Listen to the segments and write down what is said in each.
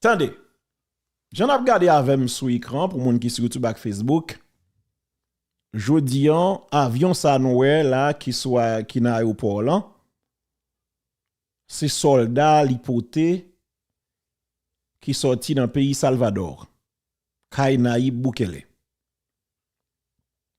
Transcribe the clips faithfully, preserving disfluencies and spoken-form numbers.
Tande, jan n ap gade avè m sou ekran, pou moun ki sou YouTube ak Facebook, jodi an, avyon sa nou wè la ki sou a, ki nan ayewopò lan, se sòlda li pote ki sòti nan peyi Salvadò, kay Nayib Bukele.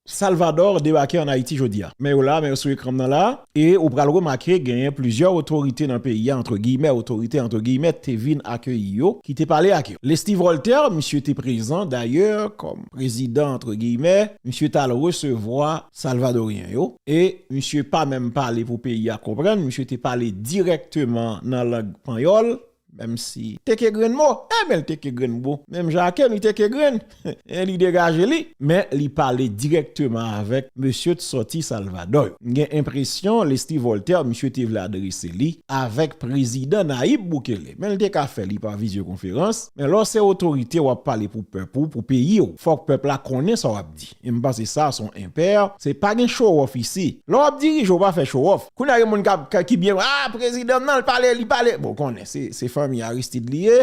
Salvador debake ann Ayiti jodi a. Men yo la, men yo sou ekran m nan la. E ou pral remake genyen plizyè otorite nan peyi a, antre giyimè, otorite, antre giyimè, te vin akeyi yo, ki te pale ak yo. Leslie Voltaire, misye te prezan, dayè, kòm prezidan, antre giyimè, misye t al resevwa Salvadoryen yo. E misye pa menm pale pou peyi a konprann, misye te pale dirèkteman nan lang panyòl. Menm si teke grenn mo, e men l teke grenn mo. Menm jan ak li teke grenn, e li degaje li. Men li pale dirèkteman avèk mesye t sòti Salvadò yo. M gen enpresyon Leslie Voltaire, misye te vle adrese li avèk prezidan Nayib Bukele. Men l te ka fè li pa vizyokonferans. Men lè w se otorite, w ap pale pou pèp ou, pou peyi w. Fòk pèp la konnen sa w ap di. E m panse sa se yon enpè. Se pa gen show off isi. Lè w ap dirije, w pa fè show off. Kounye a gen moun k ap, k, ki byen, ah, prezidan m nan, l pale, li pale. Bon, konnen, se, se fanmi Aristide li ye.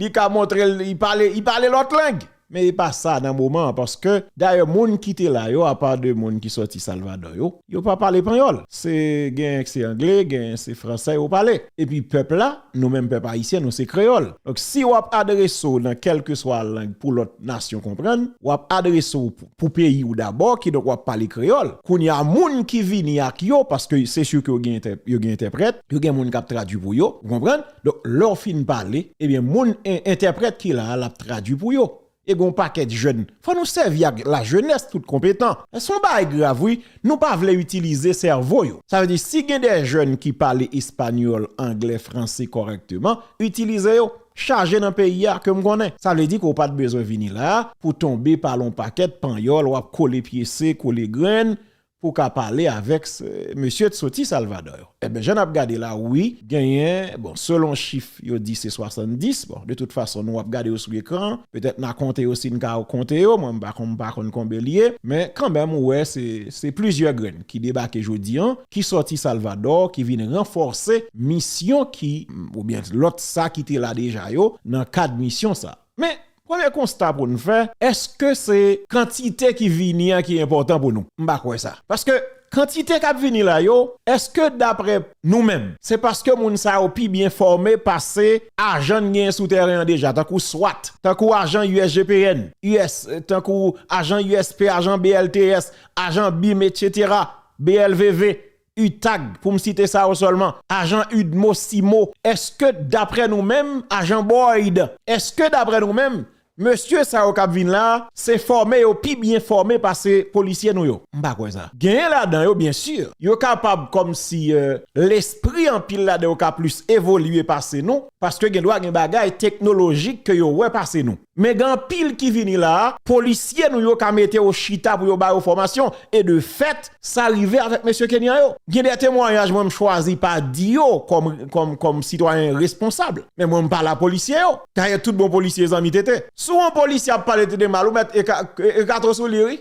Li ka montre l, li pale, li pale lòt lang. Men e pa sa nan moman an, paske dayè moun ki te la yo, apa de moun ki sòti Salvadò yo, yo pa pale panyòl. Se, genyen se angle, genyen se fransè yo pale. Epi pèp la, nou menm pèp ayisyen, nou se kreyòl. Donk, si w ap adrese w nan kèlkeswa lang pou lòt nasyon konprann, w ap adrese w pou, pou peyi w dabò, kidonk w ap pale kreyòl. Kounye a, moun ki vini ak yo, paske se si ke yo gen entè-, yo gen entèprèt, yo gen moun k ap tradui pou yo, ou konprann? Donk, lè w fin pale, ebyen, moun en-, entèprèt ki la a, l ap tradui pou yo. E gen yon pakèt jèn. Fò nou sèvi ak lajenès tout konpetan. Se yon bagay grav, wi. Nou pa vle itilize sèvo yo. Sa vle di, si gen de jèn ki pale espanyòl, anglè, franse kòrèkteman, itilize yo. Chaje nan peyi a, ke m konnen. Sa vle di ke w pa t bezwen vini la a pou tonbe pale yon pakèt panyòl, w ap kole pyese, kole grenn, pou w ka pale avèk s-, mesye t sòti Salvadò yo. Ebyen, jan n ap gade la, wi, genyen, bon, selon chif, yo di se swasanndis, bon, de tout fason, nou ap gade yo sou ekran, petèt n a konte yo si n ka konte yo, mwen, m pa konn, m pa konn konbe l ye, men kanmenm, ou wè, se, se plizyè grenn ki debake jodi an, ki sòti Salvadò, ki vin ranfòse misyon ki, oubyen lòt sa ki te la deja yo, nan kad misyon sa. Men, premye konsta pou n fè, èske se kantite ki vini an ki enpòtan pou nou? M pa kwè sa. Paske kantite k ap vini la yo, èske daprè nou menm, se paske moun sa yo pi byen fòme pase ajan n genyen sou tèren an deja, tankou swat, tankou ajan U S G P N, U S, tankou ajan U S P, ajan B L T S, ajan bim, etsetera, B L V V, UTAG, pou m site sa yo sèlman, ajan UDMO, CIMO, èske daprè nou menm, ajan Boyd, èske daprè nou menm, mesye sa yo k ap vin la, se fòme yo pi byen fòme pase polisye nou yo? M pa kwè sa. Genyen ladan yo, byen si, yo kapab kòmsi, euh, lespri anpil ladan yo ka plis evolye pase nou, paske gen dwa gen bagay teknolojik ke yo wè pase nou. Men gen anpil ki vini la a, polisye nou yo ka mete yo chita pou yo ba yo fòmasyon. E de fèt, sa rive avèk mesye kenyan yo. Gen de temwayaj mwen m chwazi pa di yo kòm, kòm, kòm sitwayen responsab. Men mwen m pa la polisye yo. Dayè tout bon polisye zanmi tete. Si yon polisye ap pale tete mal, ou mèt eka-, ekato sou li, wi.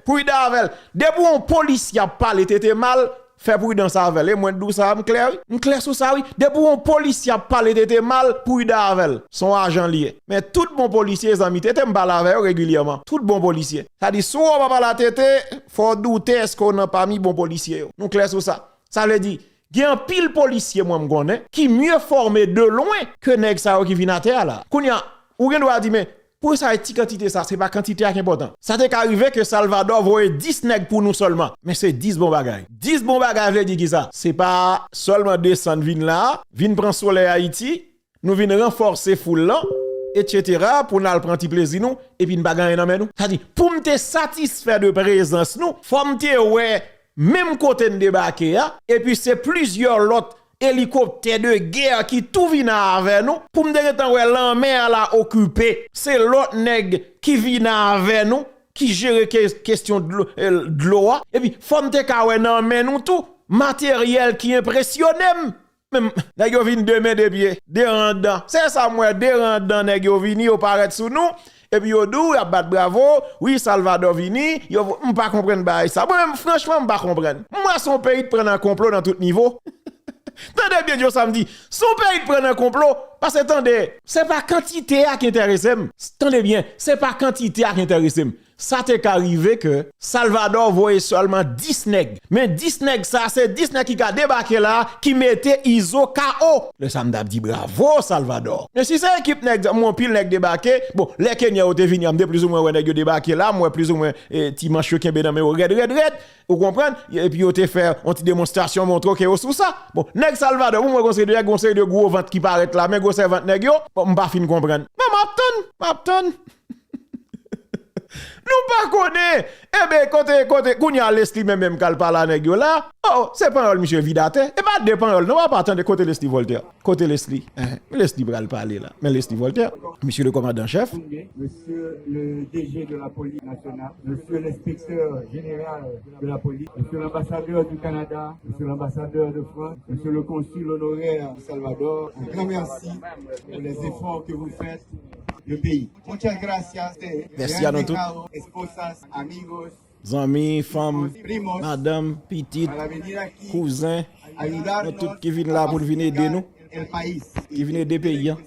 Prida avè l. Depi yon polisye ap pale tete mal, fè pridans avè l. E mwen t di w sa, m klè, wi. M klè sou sa, wi. Depi yon polisye ap pale tete mal, prida avè l. Se yon ajan li ye. Men tout bon polisye, zanmi tete, m pale avè yo regilyèman. Tout bon polisye. Sa di, si w wè w pa pale a tete, fò w doute èske w nan pami bon polisye yo. Nou klè sou sa. Sa vle di, gen anpil polisye mwen m konnen ki mye fòme de lwen ke nèg sa yo ki vin atè a la. Kounye a, ou gen dwa di, men, pou sa e ti kantite sa, se pa kantite a ki enpòtan. Sa te ka rive ke Salvador voye dis nèg pou nou sèlman. Men se dis bon bagay. Dis bon bagay vle di ki sa? Se pa sèlman desann vin la, vin pran solèy Ayiti, nou vin ranfòse foul lan, etsetera, pou n al pran ti plezi nou, epi n pa gen anyen nan men nou. Sa di, pou m te satisfè de prezans nou, fò m te wè menm kote n debake a, epi se plizyè lòt elikoptè de gè ki tou vin avè nou, pou m te gentan wè lanmè a la okipe, se lòt nèg ki vin avè nou, ki jere ke-, kesyon dlo, eh, dlo a, epi fò m te ka wè nan men nou tou, materyèl ki enpresyone m. Men, nèg yo vin de men de pye, de ran dan. Se sa m wè, de ran dan nèg yo vini, yo parèt sou nou, epi yo di w, y ap bat bravo, wi, Salvador vini, yo, m pa konprann bagay sa. Mwen menm, franchman, m pa konprann. M wè se yon peyi k pran nan konplo nan tout nivo. Tande byen, Djo Samdi. Si yon peyi t pran nan konplo, paske tande, se pa kantite a ki enterese m. Tande byen, se pa kantite a ki enterese m. Sa te ka rive ke Salvador voye sèlman dis nèg. Men dis nèg sa, se dis nèg ki ka debake la, ki mete Izo K O. Lè sa m t ap di bravo Salvador. Men si se ekip nèg, m wè anpil nèg debake. Bon, lè Kenya yo te vini an, m te plizoumwen wè nèg yo debake la, m wè plizoumwen, eh, ti manch yo kenbe nan men yo rèd, rèd, rèd. Ou konprann? Epi yo te fè yon ti demonstrasyon, montre ke yo sou sa. Bon, nèg Salvador, pou mwen, gon seri de nèg, gon seri de gwo vant ki parèt la, men gwosè vant nèg yo, bon, m pa fin konprann. Men m ap tann, m ap tann. Nou pa konnen. Eben, kote, kote, kounye a Leslie menm, menm k al pale a nèg yo la. Oh, se panyòl misye vide atè. E pa de panyòl, non, papa, tande kote Leslie Voltaire. Kote Leslie? Hein, Leslie pral pale la. Men Leslie Voltaire, misye le kòmandan chèf. Monsieur le D G de la police nationale, monsieur l'inspecteur général de la police, monsieur l'ambassadeur du Canada, monsieur l'ambassadeur de France, monsieur le consul honoraire du Salvador, un grand merci pour les efforts que vous faites le pays. Muchas gracias. Merci à nous tous. Esposas, amigos, zanmi, fanm, madanm, pitit, kouzen, nou tout ki vin la pou n vin ede nou, ki vin ede peyi a.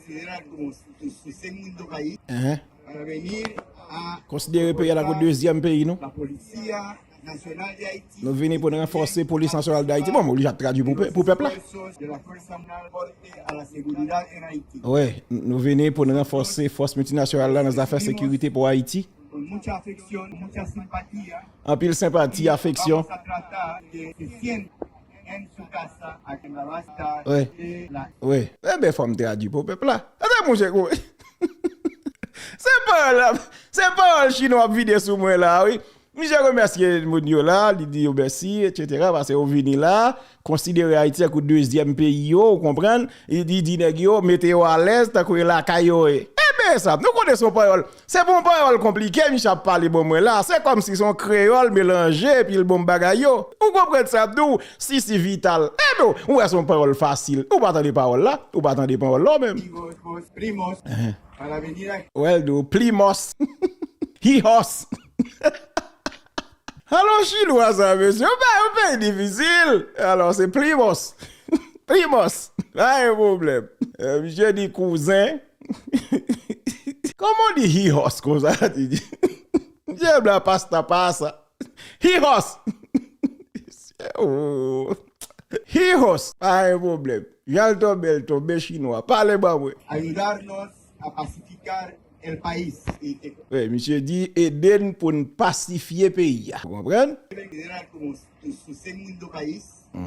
Enhen. Konsidere peyi a tankou dezyèm peyi nou. Nou vini pou n ranfòse Polis Nasyonal d Ayiti. Bon, m oblije ap tradui pou, pou pèp la. Wi, n-, nou vini pou n ranfòse fòs miltinasyonal la nan zafè sekirite pou Ayiti. Anpil senpati, afeksyon. Wi. Wi. Eben, fò m tradui pou pèp la. Ata mouche kou. Se pawòl la, se pawòl chinwa ap vide sou mwen la, wi. Misye remèsye moun yo la, li di yo mèsi, etsetera, paske yo vini la, konsidere Ayiti tankou dezyèm peyi yo, ou konprann? Li di, di nèg yo, mete yo alèz, tankou e lakay yo ye. Eben, sa, nou konnen se yon pawòl. Se pa yon pawòl konplike, misye ap pale ban mwen la. Se kòmsi se yon kreyòl melanje, epi l ban m bagay yo. Ou konprann sa m di w? Si, si, Vital. Eben, ou wè se yon pawòl fasil. Ou pa tande pawòl la? Ou pa tande pawòl la, ou menm? Enhen. Wè l di w, Plymouth. Hihos. Alò, chinwa sa, mesye, yo pa, yo peyi difisil. Alò, se Plymouth. Plymouth. Pa gen pwoblèm. Eh, misye di kouzen. Kòman w di hihos konsa? Misye bla pasta pa sa. Hihos. Oh. Hihos. Pa gen pwoblèm. Jan l tonbe, l tonbe chinwa. Pale ban mwen. Ayudarnos a pacificar el país. Wi, misye di, ede n pou n pasifye peyi a. Ou konprann? Considerar como su, su segundo país.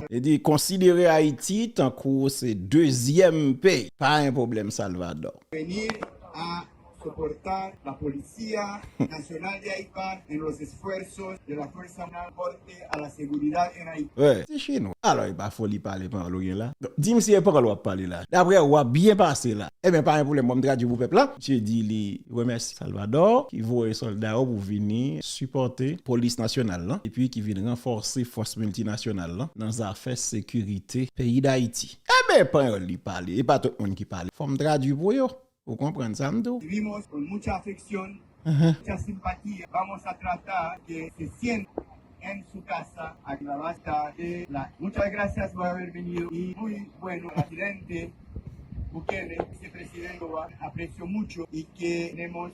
Li di, konsidere Ayiti tankou se dezyèm peyi. Pa gen pwoblèm, Salvador. Venir a soportar la Policía Nacional de Haití en los esfuerzos de la Fuerza Nacional a la seguridad en Haití. Wi, se chinwa. Alò, e pa foli pale pawòl ou gen la. Donk, di m si e pawòl w ap pale la. Daprè w, w ap byen pase la. Ebyen, pa gen pwoblèm, bon, m tradui pou pèp la. Misye di li remèsye Salvador ki voye sòlda yo pou vini sipòte polis nasyonal lan, epi ki vin ranfòse fòs miltinasyonal lan nan zafè sekirite peyi Dayiti. Ebyen, panyòl li pale, e pa tout moun ki pale. Fò m tradui pou yo. Ou konprann sa m di w? Recibimos con mucha afección, mucha simpatía. Vamos a tratar que se sientan en su casa, aquí la basta de la. Muchas gracias por haber venido y muy bueno, presidente Bukele, vicepresidente, aprecio mucho y que tenemos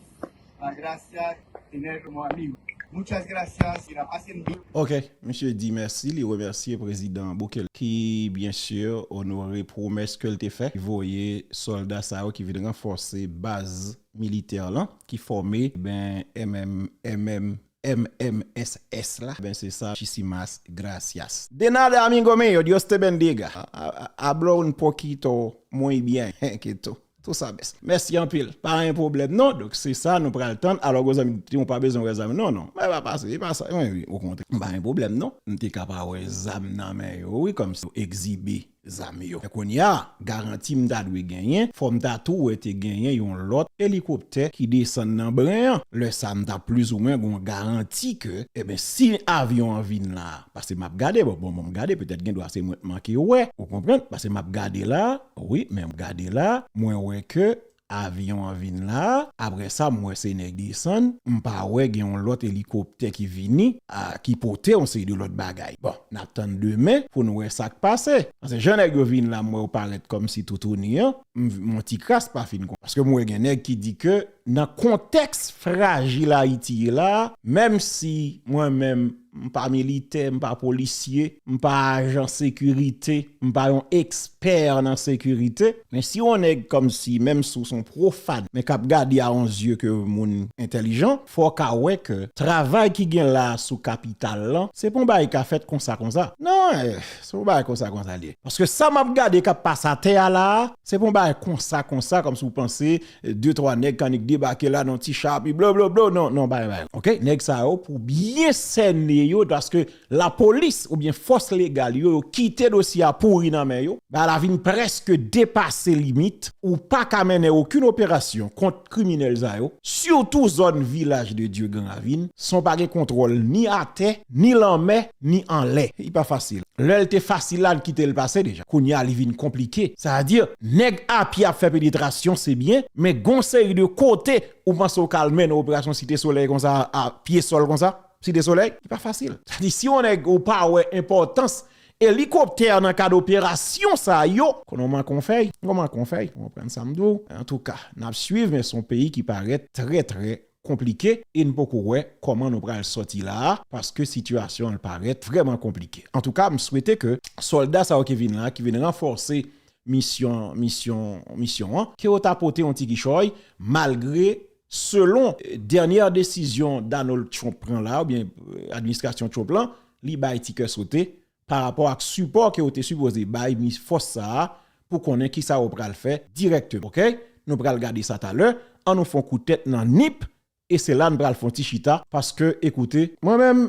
la gracia de tener como amigo. Muchas gracias y la pasen bien. Ok, misye di mèsi, li remèsye prezidan Bukele ki, byen si, onore pwomès ke l te fè, li voye sòlda sa yo ki vin ranfòse baz militè lan, ki fòme, ben, M M, M M, M M S S la, ben, se sa, muchísimas gracias. De nada, amigo mío, Dios te bendiga. A, a, a, hablo un poquito muy bien, que tú, tú sabes. Mèsi anpil. Pa gen pwoblèm, non. Donk, se sa, nou pral tann. Alò, gwo zanmi, ou pa bezwen wè zam, non, non. Mwen pa pase, e pa sa. Wi, wi, okontrè. Pa gen pwoblèm, non. M te ka pa wè zam nan men yo, wi, kòmsi yo egzibe zam yo. Men kounye a, garanti m ta dwe genyen, fò m ta tou wè te genyen yon lòt elikoptè ki desann nan Bren an. Lè sa a, m ta plizoumwen gen yon garanti ke, eben, si avyon an vin la, paske m ap gade, bon, bon, bon, m gade, petèt gen dwa se mwen k manke wè, ou konprann? Paske m ap gade la, wi, men m gade la, mwen wè ke avyon an vin la, apre sa, m wè se nèg desann, m pa wè gen yon lòt elikoptè ki vini, a, ki pote yon seri de lòt bagay. Bon, n ap tann demen pou n wè sa k pase. Paske jan nèg yo vin la, m wè yo parèt kòmsi toutouni an, m, m yon ti kras pa fin konprann. Paske m wè gen nèg ki di ke nan kontèks frajil Ayiti ye la, menm si mwen menm, m pa militè, m pa polisye, m pa ajan sekirite, m pa yon ekspè nan sekirite, men si yon nèg kòmsi, menm si w se yon pwofàn, men k ap gade a yon zye ke moun entèlijan, fò w ka wè ke travay ki gen la sou kapital lan, se pa yon bagay ka fèt konsa, konsa. Non, eh, se pa yon bagay konsa, konsa li ye. Paske sa m ap gade k ap pase atè a la a, se pa yon bagay konsa, konsa, kòmsi w panse, eh, de, twa nèg k annik debake la nan ti cha, epi blo, blo, blo, non, non, bagay, bagay. Oke? Nèg sa yo, pou byen sène yo, paske lapolis oubyen fòs legal yo, yo kite dosye a pouri nan men yo, bagay la vin prèske depase limit, ou pa ka mennen okenn operasyon kont kriminèl sa yo, sitou zòn Vilaj de Dye Gran Ravin, san w pa gen kontwòl ni atè, ni lanmè, ni anlè. Li pa fasil. Lè l te fasil la, n kite l pase deja. Kounye a, li vin konplike. Sa vle di, nèg apye ap fè penetrasyon, se byen, men gon seri de kote ou panse w ka al mennen operasyon Site Solèy konsa, a pye sòl konsa, Site Solèy, li pa fasil. Sa di, si yon nèg ou pa wè enpòtans elikoptè nan kad operasyon sa yo, konnen w manke yon fèy, w manke yon fèy. Ou konprann sa m di w? Antouka, n ap swiv, men se yon peyi ki parèt trè, trè konplike e n poko wè kòman nou pral sòti la a, paske sitiyasyon an parèt vrèman konplike. Antouka, m swete ke sòlda sa yo ki vin la, ki vin ranfòse misyon, misyon, misyon an, ke yo ta pote yon ti kichòy, malgre, selon, eh, dènyè desizyon Donald Trump pran la, oubyen, eh, administrasyon Trump lan, li bay ti kè sote pa rapò ak sipò ke yo te sipoze bay mi-, fòs sa a pou konnen kisa yo pral fè dirèkteman. Oke? Nou pral gade sa talè. Ann nou fè yon kout tèt nan Nip. E se la n pral fè yon ti chita, paske, ekoute, mwen menm,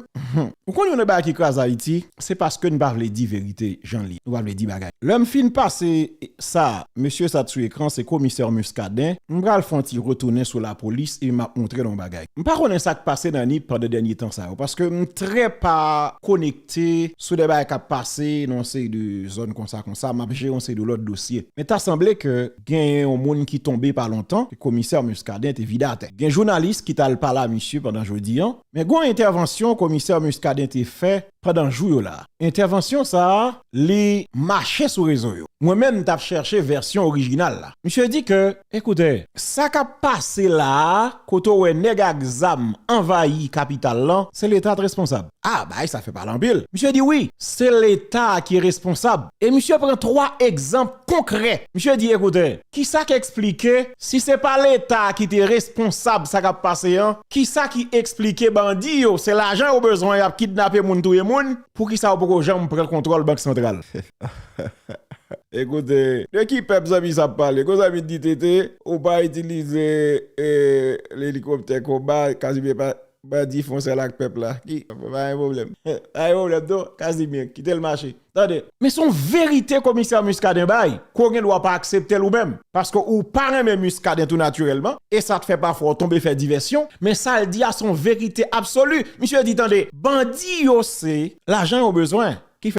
ou konn youn nan bagay ki kraze Ayiti, se paske n pa vle di verite jan l ye. Nou pa vle di bagay. Lè m fin pase sa, mesye sa t sou ekran, se komisè Muscadin. M pral fè yon ti retounen sou lapolis e m ap montre nou yon bagay. M pa konnen sa k pase nan Nip pandan dènye tan sa yo, paske m trè pa konekte sou de bagay k ap pase nan yon seri de zòn konsa, konsa. M ap jere yon seri de lòt dosye. Men ta sanble ke gen yon moun ki tonbe pa lontan, komisè Muscadin te vide atè. Gen jounalis ki t al pale a misye pandan jodi an, men gen yon entèvansyon komisè Muscadin te fè pandan jou yo la. Entèvansyon sa a, li mache sou rezo yo. Mwen menm, m t ap chèche vèsyon orijinal la. Misye di ke, ekoute, sa k ap pase la a, kote w wè nèg ak zam anvayi kapital lan, se Leta k responsab. A, bagay sa fè pale anpil. Misye di wi, se Leta ki responsab. E misye pran twa egzanp konkrè. Misye di, ekoute, kisa k eksplike, si se pa Leta ki te responsab sa k ap pase an, kisa ki eksplike bandi yo, se lajan yo bezwen, y ap kidnape moun, touye moun, poukisa yo poko janm pran kontwòl Bank Santral? Ekoute, de ki pèp zanmi sa ap pale? Gon zanmi di tete, ou pa itilize, eh, lelikoptè konba, Kazimye pa, bandi fè yon sèl ak pèp la. Ki, pa gen pwoblèm. Pa gen pwoblèm non, Kazimye, kite l mache. Tande, men se yon verite komisè Muscadin bay, ke w gen dwa pa aksepte l ou menm, paske ou pa renmen Muscadin tou natirèlman, e sa t fè pafwa w tonbe fè divèsyon, men sa l di a se yon verite absoli. Misye di, tande, bandi yo se lajan yo bezwen.